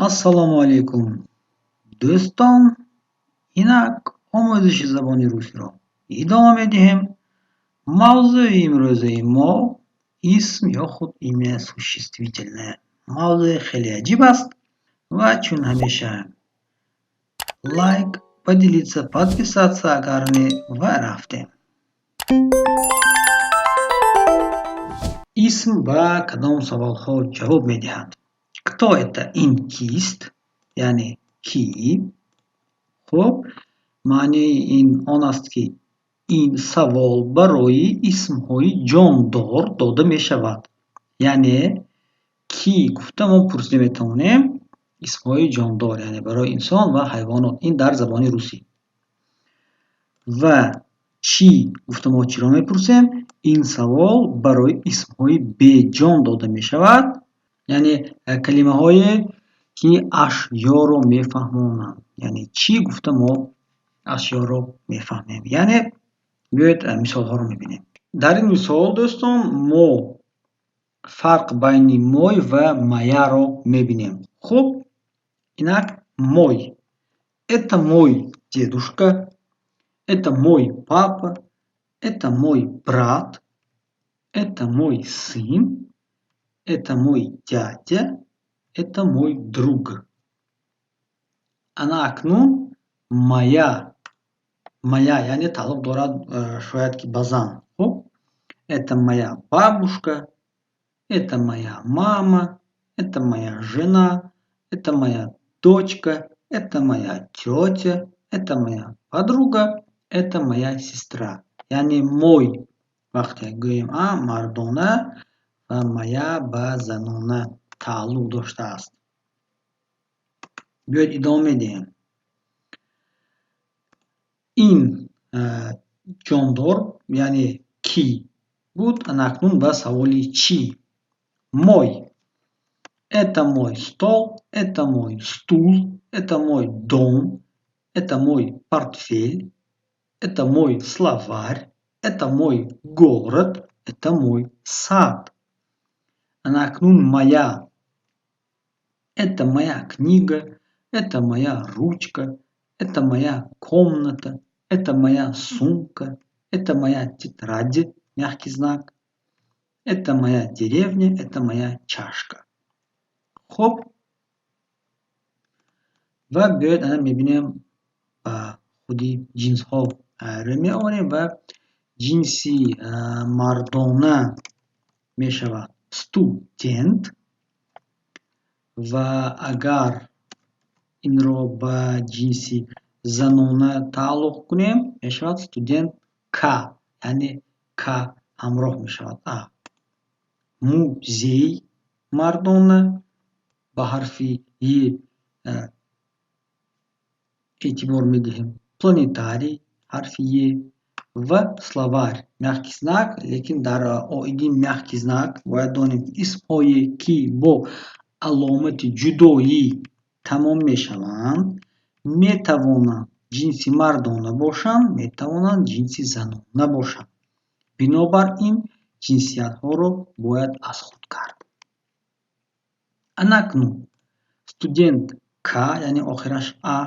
Ассалому алайкум, дӯстон! Инак омӯзиши забони русиро идома медиҳем. Мавзӯи имрӯзаи мо исм ё худ имя существительное. Мавзӯи хеле аҷиб аст ва чун ҳамеша лайк, поделиться, подписаться, агар не, ва рафтем. Исм ба кадом саволҳо ҷавоб медиҳад? Кто это? Ин кист, яъне кӣ? Хуб, маънии ин он аст, ки ин савол барои исмҳои ҷондор дода мешавад. Яъне кӣ гуфта мо пурсида метавонем исмҳои ҷондор, яъне барои инсон ва ҳайвонот. Ин дар забони русӣ. Ва чӣ гуфта мо чиро мепурсем? Ин савол барои исмҳои беҷон дода мешавад, яъне калимаҳое, ки ашёро мефаҳмонанд. Яъне чӣ гуфта мо ашёро мефаҳмем. Яъне биёед, мисолҳоро мебинем. Дар ин мисол, дӯстон, мо фарқ байни мой ва мояро мебинем. Хуб, инак мой — это мой дедушка, это мой папа, это мой брат, это мой сын, это мой дядя, это мой друг. Ана акнун моя. Моя яъне тааллуқ дорад, шояд ки ба зан. Хуб, это моя бабушка, это моя мама, это моя жена, это моя дочка, это моя тётя, это моя подруга, это моя сестра. Яъне мой вақте гӯем, а мардона ва моя ба занона тааллуқ доштааст. Биёед, идома медиҳем. Ин ҷондор, яъне кӣ буд. Ана акнун ба саволи чӣ. Мой — это мой стол, это мой стул, это мой дом, это мой портфель, это мой словарь, это мой город, это мой сад. Ана акнун моя — это моя книга, это моя ручка, это моя комната, это моя сумка, это моя тетрадь, мягкий знак, это моя деревня, это моя чашка. Хуб, ва биёед, ана мебинем, ба худи ҷинсҳо рӯ меорем ва ҷинси мардона мешавад студент ва агар инро ба ҷинси занона тааллуқ кунем, мешавад студентка, яъне ка ҳамроҳ мешавад а. Музей мардона, ба ҳарфи е эътибор медиҳем, планетарий ҳарфи е ва словарь мягкий знак. Лекин дар оиди мягкий знак бояд донем, ки исмҳое, ки бо аломати ҷудоӣ тамом мешаванд, метавонанд ҷинси мардона бошанд, метавонанд ҷинси занона бошанд. Бинобар ин ҷинсиятҳоро бояд аз худ кард. Ана акнун студентка, яъне охираш а,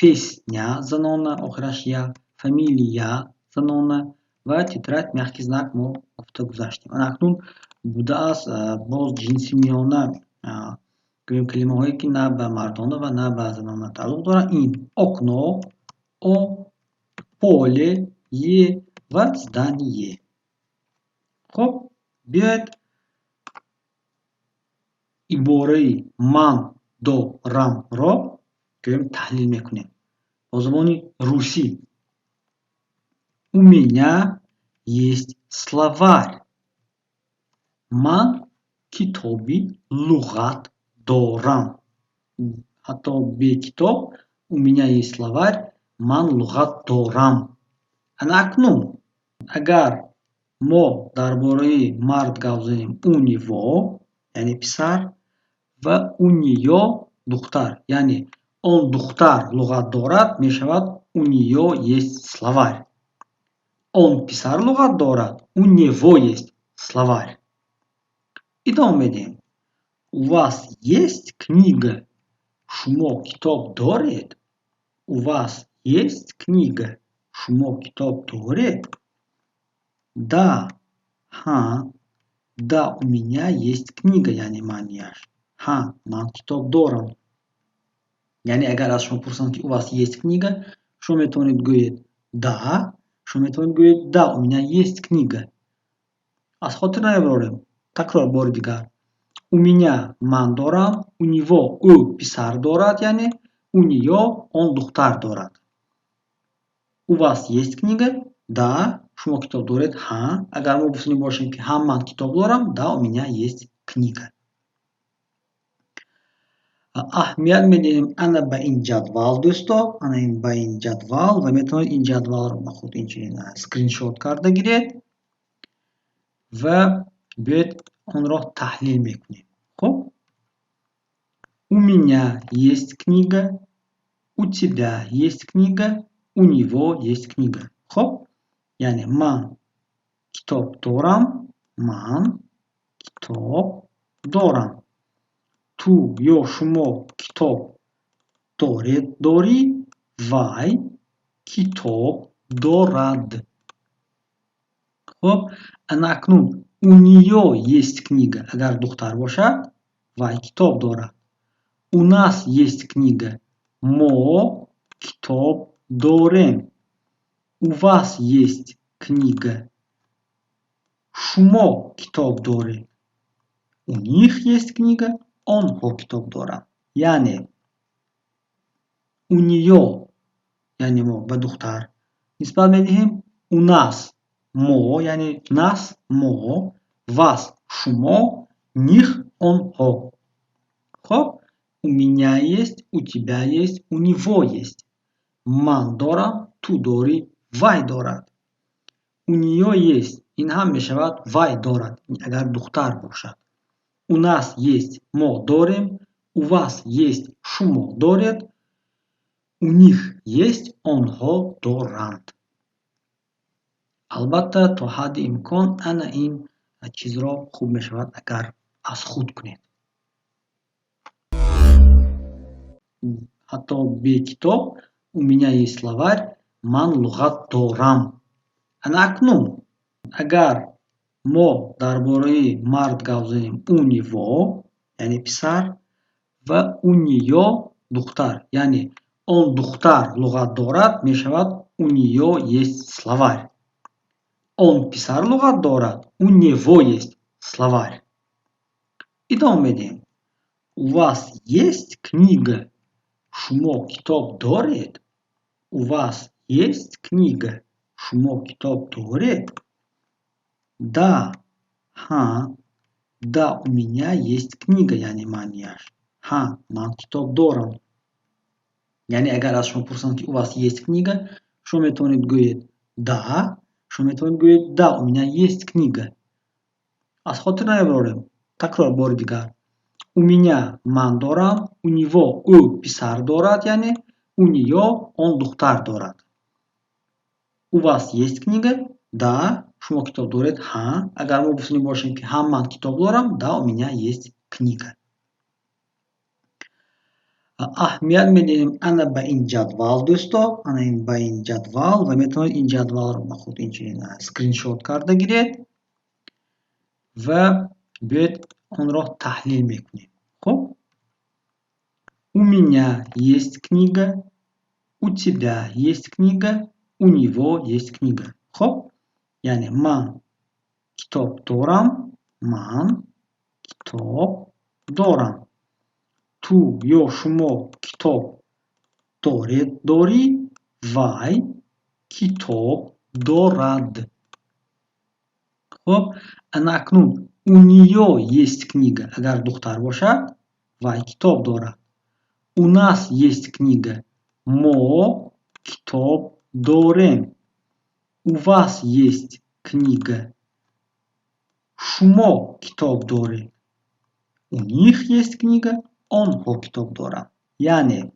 песня занона, охираш я, фамилия занона ва тетрадь мягкий знак мо гуфта гузаштем. Ана акнун будааст боз ҷинси миёна, гӯем, калимаҳое, ки на ба мардона ва на ба занона тааллуқ доранд. Ин окно о, поле е ва здание. Хуб, биёед, ибораи ман дорамро гӯем, таҳлил мекунем бо забони русӣ. У меня есть словарь. Ман китоби луғат дорам. Ҳатто бе китоб, у меня есть словарь, ман луғат дорам. Ана акнун агар мо дар бораи мард гап занем, у него, яъне писар, ва у неё духтар, яъне он духтар луғат дорад, мешавад у неё есть словарь. Он писар луғат дорад, у него есть словарь. Идома медиҳем. У вас есть книга? Шумо китоб доред? У вас есть книга? Шумо китоб доред? Да, ҳа. Да, у меня есть книга, яъне маънияш: ҳа, ман китоб дорам. Яъне агар аз шумо пурсанд, ки у вас есть книга, шумо метавонед гӯед да, шумо метавонед гӯед: да, у меня есть книга. Аз хотир намебарорем. Такрор бори дигар: у меня — ман дорам, у него — ӯ писар дорад, яъне у неё — он духтар дорад. У вас есть книга? Да. Шумо китоб доред? Ҳа. Агар мо гуфтанӣ бошем, ки ҳа, ман китоб дорам: да, у меня есть книга. Аҳамият медиҳем ана ба ин ҷадвал, дӯсто, ана ин ба ин ҷадвал, ва метавонед ин ҷадвалро ба худ инчунин скриншот карда гиред. Ва биёед, онро таҳлил мекунем. Хуб, у меня есть книга, у тебя есть книга, у него есть книга. Хуб, яъне ман китоб дорам, ман китоб дорам, ту ё шумо китоб доред, дорӣ, вай китоб дорад. Хуб, ана акнун у неё есть книга, агар духтар бошад, вай китоб дорад. У нас есть книга, мо китоб дорем. У вас есть книга, шумо китоб доред. У них есть книга, онҳо китоб доранд. Яъне у неё, яъне мо ба духтар нисбат медиҳем, у нас — мо, яъне нас — мо, вас — шумо, них — онҳо. Хуб, у меня есть, у тебя есть, у него есть — ман дорам, ту дорӣ, вай дорад. У неё есть — ин ҳам мешавад вай дорад, агар духтар бошад. У нас есть — мо дорем, у вас есть — шумо доред, у них есть — онҳо доранд. Албатта, то ҳадди имкон ана ин чизро хуб мешавад, агар аз худ кунед. Ҳатто бе китоб: у меня есть словарь, ман луғат дорам. Ана акнун агар мо дар бораи мард гап занем, у него, яъне писар, ва у неё — духтар, яъне он духтар луғат дорад, мешавад у неё есть словарь. Он писар луғат дорад — у него есть словарь. Идома медиҳем. У вас есть книга? Шумо китоб доред? У вас есть книга? Шумо китоб доред? Да, ҳа. Да, у меня есть книга, яъне маънияш: ҳа, ман китоб дорам. Яъне агар аз шумо пурсанд, ки у вас есть книга, шумо метавонед гӯед да, шумо метавонед гӯед: да, у меня есть книга. Аз хотир намебарорем. Такрор бори дигар: у меня — ман дорам, у него — ӯ писар дорад, яъне у неё — он духтар дорад. У вас есть книга? Да. Шумо китоб доред? Ҳа. Агар мо гуфтанӣ бошем, ки ҳа, ман китоб дорам: да, у меня есть книга. Аҳамият медиҳем ана ба ин ҷадвал, дӯсто, ана ин ба ин ҷадвал, ва метавонед ин ҷадвалро ба худ инчунин скриншот карда гиред. Ва биёед, онро таҳлил мекунем. Хуб, у меня есть книга, у тебя есть книга, у него есть книга. Хуб, яъне ман китоб дорам, ман китоб дорам, ту ё шумо китоб доред, дорӣ, вай китоб дорад. Хуб, ана акнун у неё есть книга, агар духтар бошад, вай китоб дорад. У нас есть книга, мо китоб дорем. У вас есть книга, шумо китоб доред. У них есть книга, онҳо китоб доранд. Яъне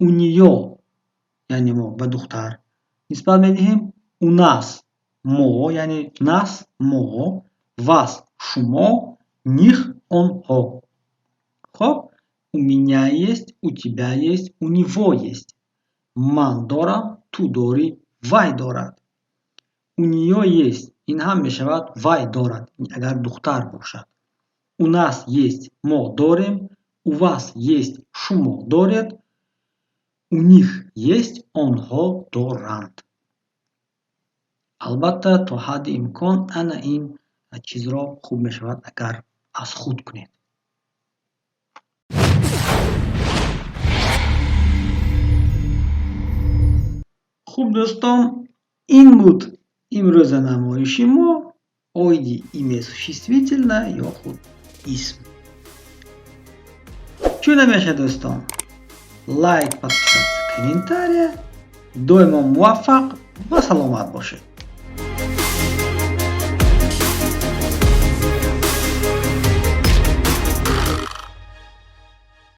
у неё, яъне мо ба духтар нисбат медиҳем, у нас — мо, яъне нас — мо, вас — шумо, них — онҳо. Хуб, у У меня есть, у тебя есть, у него есть. Ман дорам, ту дорӣ, вай дорад. У неё есть, ин ҳам мешавад вай дорад, агар духтар бошад. У нас есть, мо дорем, у вас есть, шумо доред, у них есть, онҳо доранд. Албатта, то ҳадди имкон ана ин чизро хуб мешавад, агар аз худ кунед. Хуб, дӯстон, ин буд имрӯза намоиши мо оиди имя существительное ё худ исм. Чун ҳамеша, дӯстон, лайк, подписаться, комментария. Доимо муваффақ ва саломат бошед.